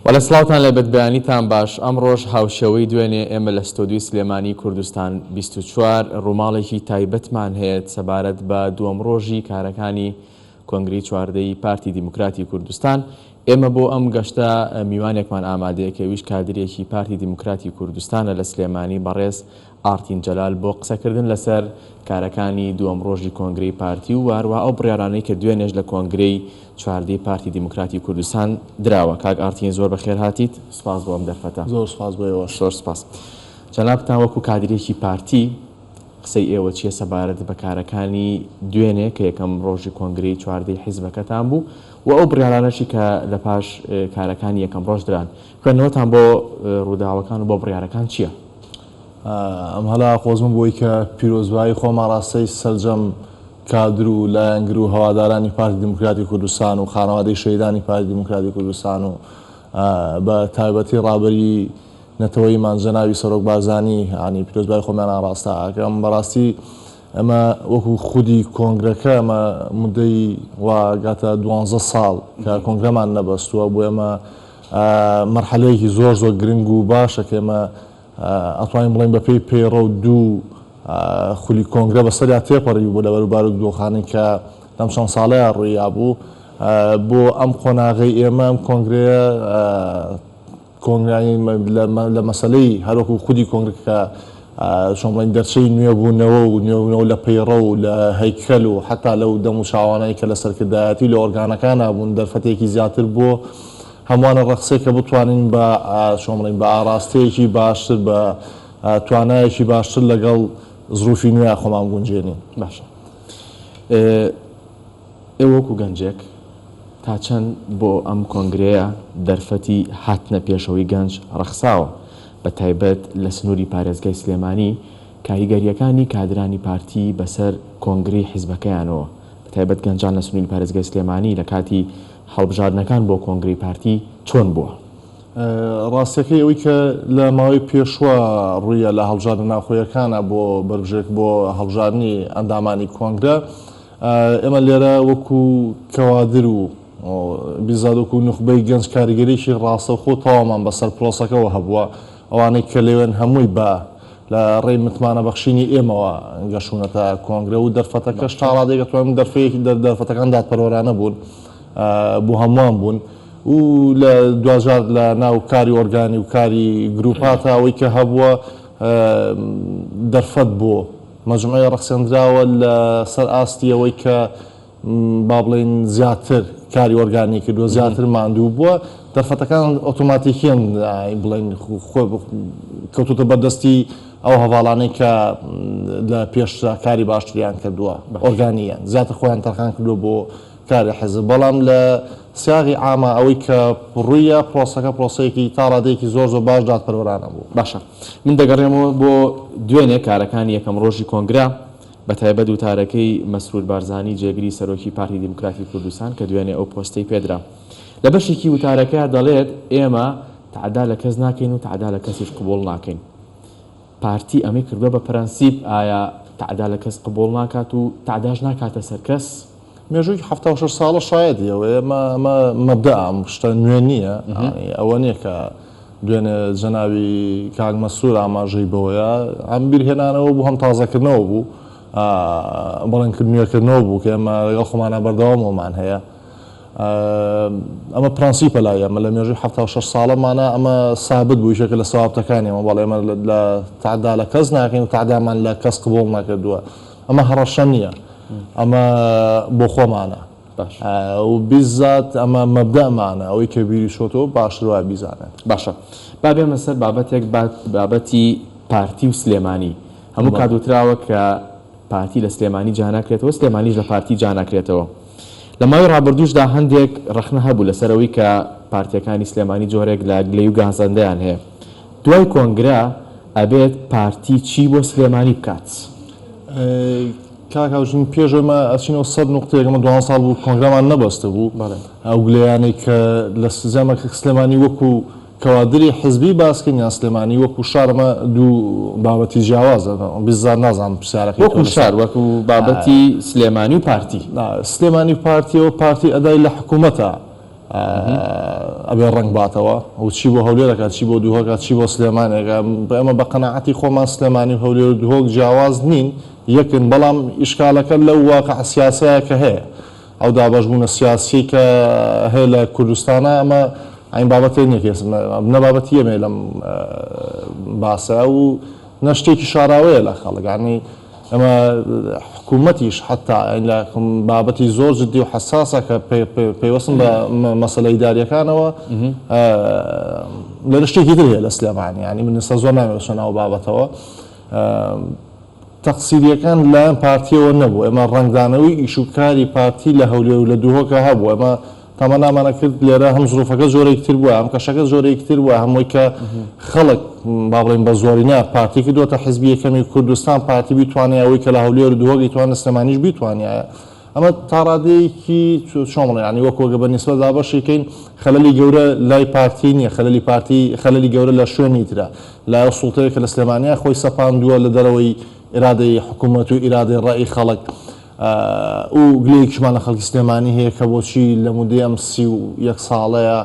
بەڵێ سڵاوتان لێبێت بەیانیتان باش ئەمڕۆش هاوشێوەی دوێنێ ئێمە لە ستۆدیۆی سلێمانی کوردستان 24 ڕووماڵێکی تایبەتمان هەیە سەبارەت بە دووەم ڕۆژی کارەکانی کۆنگرەی چواردەی پارتی دیموکراتی کوردستان ئێمە بۆ ئەم گەشتە میوانێکمان ئامادەیە کە ئەویش کادرێکی پارتی دیموکراتی کوردستانە لە سلێمانی بەڕێز ئارتین جەلال بۆ قسەکردن لەسەر کارەکانی دووەم ڕۆژی کۆنگرەی پارتی و هەروەها ئەو بڕیارانەی کە دوێنێش لە کۆنگرەی چواردەی پارتی دیموکراتی کوردستان دراوە. کاک ئارتین زۆر بەخێرهاتیت، سوپاس بۆ ئەم دەرفەتە. زۆر سوپاس بۆ ئێوەش. زۆر سوپاس. جەنابتان وەکو کادرێکی پارتی قسەی ئێوە چییە سەبارەت بە کارەکانی دوێنێ کە یەکەم ڕۆژی کۆنگرەی چواردەی حیزبەکەتان بوو و ئەو بڕیارانەشی کە لە پاش کارەکانی یەکەم ڕۆژ دران؟ خوێندنەوەتان بۆ ڕووداوەکان و بۆ بڕیارەکان چییە؟ ئەم هەلا قۆزمە بۆی کە پیرۆزبایی خۆم ئاڕاستەی سەرجەم کادر و لایەنگر و هەوادارانی پارتی دیموکراتی کوردستان و خانەوادەی شەهیدانی پارتی دیموکراتی کوردستان و بە تایبەتی ڕابەری نەتەوەییمان جەنابی سەرۆک بارزانی یانی پیرۆزبایی خۆمیان ئاڕاستە ئەکەم. بەڕاستی ئەمە وەکو خودی کۆنگرەکە ئەمە مدەی وا گاتە دوانزە ساڵ کە کۆنگرەمان نەبەستووە بۆ ئێمە مەرحەلەیەکی زۆر زۆر گرنگ و باشە کە ئێمە ئەتوانین بڵێین بەپێی پەیڕەو دوو خولی کۆنگرە بەسەریا تێپەڕی بوو لەبەر بارودۆخانەی کە لەم چەند ساڵەیا ڕوویابوو بۆ ئەم قۆناغەی ئێمە ئەم کۆنگرەیە کۆنگرانی لە مەسەلەی هەروەکو خودی کۆنگرە کە چۆن بڵێین دەرچەی نوێبوونەوە و نوێبوونەوە لە پەیڕەو و لە هەیکەل و حەتا لەو دەم و چاوانەی کە لە سەرکردایەتی و لە ئۆرگانەکانا بوون دەرفەتێکی زیاتر بۆ هەمووانە ڕەخسێ کە بتوانین بە چۆن بڵێین بە ئاڕاستەیەکی باشتر بە توانایەکی باشتر لەگەڵ زروفی نوێیا خۆمان بگونجێنین. باشە ئێوە وەکو گەنجێک تا چەند بۆ ئەم کۆنگرەیە دەرفەتی هاتنە پێشەوەی گەنج ڕەخساوە بە تایبەت لە سنووری پارێزگای سلێمانی کاریگەرییەکانی کادرانی پارتی بەسەر کۆنگرەی حیزبەکەیانەوە بە تایبەت گەنجان لە سنووری پارێزگای سلێمانی لە کاتی هەڵبژاردنەکان بۆ کۆنگرەی پارتی چۆن بووە؟ ڕاستیەکەی ئەوەی کە لە ماوەی پێشوە ڕوویە لە هەڵبژاردنە ناوخۆیەکانە بۆ بەربژێر بۆ هەڵبژاردنی ئەندامانی کۆنگرە ئێمە لێرە وەکو کەوادر و بیزاد وەکو نوخبەی گەنج کاریگەریی ڕاستەوخۆ تەواومان بەسەر پرۆسەکەوە هەبووە ئەوانەی کە لەوێن هەمووی بە لە ڕێی متمانە بەخشینی ئێمەوە گەشوونەتە کۆنگرە و دەرفەتەکەش تا ڕادەیەک ئەتوانم دەرفەیەکی دەرفەتەکان دادپەروەرانە بوون بۆ هەمووان بوون و لە دواجار لە ناو کاری ئۆرگانی و کاری گروپاتە ئەوەی کە هەبووە دەرفەت بۆ مەجموعەیە ڕەخسێندراوە لە سەر ئاستی ئەوەی کە با بڵێین زیاتر کاری ئۆرگانی کردووە زیاتر ماندوو بووە دەرفەتەکان ئۆتۆماتیکیان بڵێن کەوتوتە بەردەستی ئەو هەواڵانەی کە لە پێشترا کاری باشتریان کردووە ئۆرگانیان زیاتر خۆیان تەرخان کردووە بۆ کاری حزب بەڵام لە سیاغی عاما ئەوەی کە ڕوویە پرۆسەکە پرۆسەیەکی تا ڕادەیەکی زۆر زۆر باش دادپەروەرانە بوو. باشە من دەگەڕێمەوە بۆ دوێنێ کارەکانی یەکەم ڕۆژی کۆنگرە بەتایبەت وتارەکەی مەسرور بارزانی جێگری سەرۆکی پارتی دیموکراتی کوردستان کە دوێنێ ئەو پۆستەی پێدرا لە بەشێکی وتارەکەیا دەڵێت ئێمە تەعدا لە کەس ناکەین و تەعدا لە کەسیش قبوڵ ناکەین پارتی ئەمەی کردوە بە پرەنسیپ ئایا تەعدا لە کەس قبوڵ ناکات و تەعداش ناکاتە سەر کەس؟ مێژووی 76 ساڵە شایەدی ئەوەیە ئەمە ئەمە مەبدەئە ئەم شتە نوێ نییە ئەوە نییە کە دوێنێ جەنابی کاک مەسرور ئاماژەی بەوەیە هەم بیرهێنانەوە بوو هەم تازەکردنەوە بوو بەڵێن نوێکردنەوە بوو کە ئێمە لەگەڵ خۆمانە بەردەوامەوەمان هەیە ئەمە پرەنسیپە لای ئێمە لە مێژووی 76 ساڵەمانە ئەمە سابت بوو یەکێکە لە سەوابتەکانی ئێمە بەڵێ ئێمە لە تەعدا لە کەس ناکەین و تەعدامان لە کەس قبوڵ نەکردووە ئەمە هەڕەشە نییە ئەمە بۆ خۆمانە و بیزات ئەمە مەبدەمانە ئەوەی کە بیری چۆتەوە باشتر وایە بیزانێت. باشە با بێمە سەر بابەتێک بابەتی پارتی و سلێمانی هەموو کات وتراوە کە پارتی لە سلێمانی جاناکرێتەوە سلێمانیش لە پارتی جاناکرێتەوە لە ماوەی ڕابردووشدا هەندێک ڕەخنە هەبوو لەسەر ئەوەی کە پارتیەکانی سلێمانی جۆرێک لە گلەی و گازەندەیان هەیە دوای کۆنگرە ئەبێت پارتی چی بۆ سلێمانی بکات؟ کاک هاوژین پێش ئێمە ئەچینەوە سەر نوقتەیەک ئەمە دوانزە ساڵ بوو کۆنگرەمان نەبەستبوو ئەو گلەیانەی کە لە سزامە کە سلێمانی وەکو کەوادری حزبی باسکەین یان سلێمانی وەکو شار ئەمە دوو بابەتی جیاوازە بیزار نازانم پرسیارەکەی وەکو شار وەکو بابەتی سلێمانی و پارتی. سلێمانی و پارتیەوە پارتی ئەدای لە حکوومەتە. ئەبێ ڕەنگ باتەوە و چی بۆ هەولێر ئەکات چی بۆ دهۆک ئەکات چی بۆ سلێمانی ئەکات ئێمە بە قەناعەتی خۆمان سلێمانی و هەولێر و دهۆک جیاواز نین یەکن بەڵام ئیشکالەکە لەو واقع سیاسەیە کە هەیە ئەو دابەشبوونە سیاسیەی کە هەیە لە کوردستانە ئەمە ئەین بابەتێک نییە کە نە بابەتی ئێمەیە لەم باسە و نە شتێکی شاراوەیە لە خەڵک یانی ئەمە حکوومەتیش حەتا لە بابەتی زۆر جدی و حەساسە کە پەیوەستن بە مەسەلە ئیداریەکانەوە لە شتێکی تر هەیە لە سلێمانی یانی من ئێستا زۆر نامەوێت بچمە ناو بابەتەوە تەقسیریەکان لەلایەن پارتیەوە نەبوو ئێمە ڕەنگدانەوەی ئیش و کاری پارتی لە هەولێر و لە دهۆکا هەبوو ئێمە تەمەنامان ئەکرد لێرە هەم زروفەکە جۆرێکی تر بووە هەم کەشەکە جۆرێکی تر بووە هەم وەی کە خەڵک با بڵێین بە زۆرینە پارتی کردووەتە حزبی یەکەمی کوردستان پارتی بیتوانایە ئەوەی کە لە هەولێر و دهۆک ئیتوان لە سلێمانیش بیتوانیایە ئەمە تا ڕادەیەکی چۆن بڵێن یانی وەکو ئەگەر بە نیسبەت دابەشی کەین خەلەلی گەورە لای پارتی نییە خەلەلی پارتی خەلەلی گەورە لە شوێنی ترە لای ئەو سوڵتەیە کە لە سلێمانیا خۆی سەپاندووە لە دەرەوەی ئیرادەی حکوومەت و ئیرادەی ڕەئی خەڵک و گلەیەکیشمان لە خەڵکی سلێمانی هەیە کە بۆچی لە مودەی ئەم 31 ساڵەیە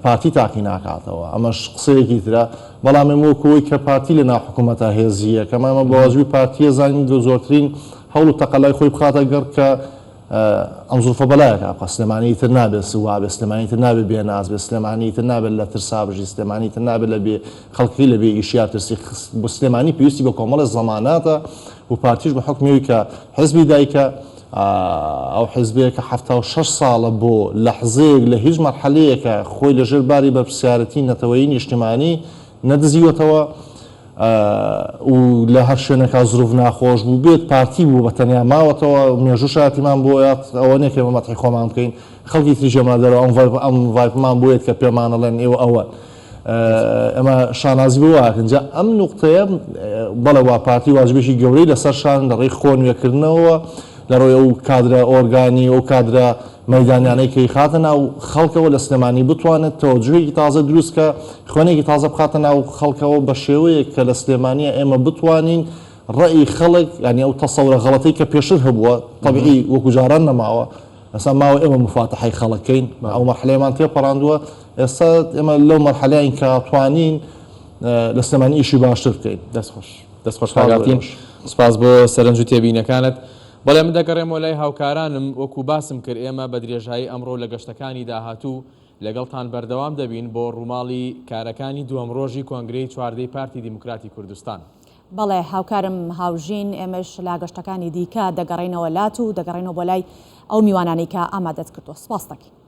پارتی تاقی ناکاتەوە ئەمەش قسەیەکی ترە بەڵام ئێمە وەکو ئەوەی کە پارتی لە ناو حکوومەتە هێزی یەکەمە ئەمە بە واجبی پارتیە زانین زۆرترین هەوڵ و تەقەلای خۆی بخاتە گەڕ کە ئەم زروفە بەلایەکا بخا سلێمانی ئیتر نابێت وا بێت سلێمانی ئیتر نابێت بێ ناز بێت سلێمانی ئیتر نابێت لە ترسا بژی سلێمانی ئیتر نابێت لە بێ خەڵکی لە بێ ئیشیا ترسی بۆ سلێمانی پێویستی بە کۆمەڵێ زەماناتە و پارتیش بە حوکمی ئەوی کە حزبی دایکە ئەو حزبەیە کە 76 ساڵە بۆ لەحزەیەک لە هیچ مەرحەلەیەکە خۆی لەژێر باری بەرپرسیارەتی نەتەوەیی نیشتیمانی نەدزیوەتەوە و لە هەر شوێنێکا زروف ناخۆش بووبێت پارتی بوو بە تەنیا ماوەتەوە مێژوو شایەتیمان بۆ یات ئەوە نیە کە ئێمە مەدحی خۆمان بکەین خەڵکی تریش ئێمە دەرەوە ئەم vibe ئەم vibe مان بۆ یەت کە پێمان ئەڵێن ئێوە ئەوەن ئێمە شانازی بەوە ئەکەین جا ئەم نوقتەیە بەڵێ وا پارتی واجبێکی گەورەی لەسەر شان لە ڕێی خۆ نوێکردنەوە لە ڕێی ئەو کادرە ئۆرگانی و ئەو کادرە مەیدانیانەی کە ئیخاتە ناو خەڵکەوە لە سلێمانی بتوانێت تەوەجوهێکی تازە دروست کە، خوێنێکی تازە بخاتە ناو خەڵکەوە بە شێوەیەک کە لە سلێمانیە ئێمە بتوانین ڕەئی خەڵک یانی ئەو تەسەورە غەڵەتەی کە پێشتر هەبووە تەبعی وەکو جاران نەماوە ئێستا ماوە ئێمە موفاتەحەی خەڵک کەین ئەو مەرحەلەیەمان تێپەڕاندووە ئێستا ئێمە لەو مەرحەلەین کە توانین لە سلێمانی ئیشی باشتر بکەین. دەست خۆش. دەست خۆش کاک ئارتین سوپاس بۆ سەرنج و تێبینەکانت. بەڵێ من دەگەڕێمەوە لای هاوکارانم، وەکو باسم کرد ئێمە بە درێژایی ئەمڕۆ و لە گەشتەکانی داهاتوو لەگەڵتان بەردەوام دەبین بۆ ڕووماڵی کارەکانی دووەم ڕۆژی کۆنگرەی چواردەی پارتی دیموکراتی کوردستان. بەڵێ هاوکارم هاوژین، ئێمەش لە گەشتەکانی دیکە دەگەڕێینەوە لات و دەگەڕێینەوە بۆ لای ئەو میوانانەی کە ئامادەت کردووە. سوپاست دەکەین.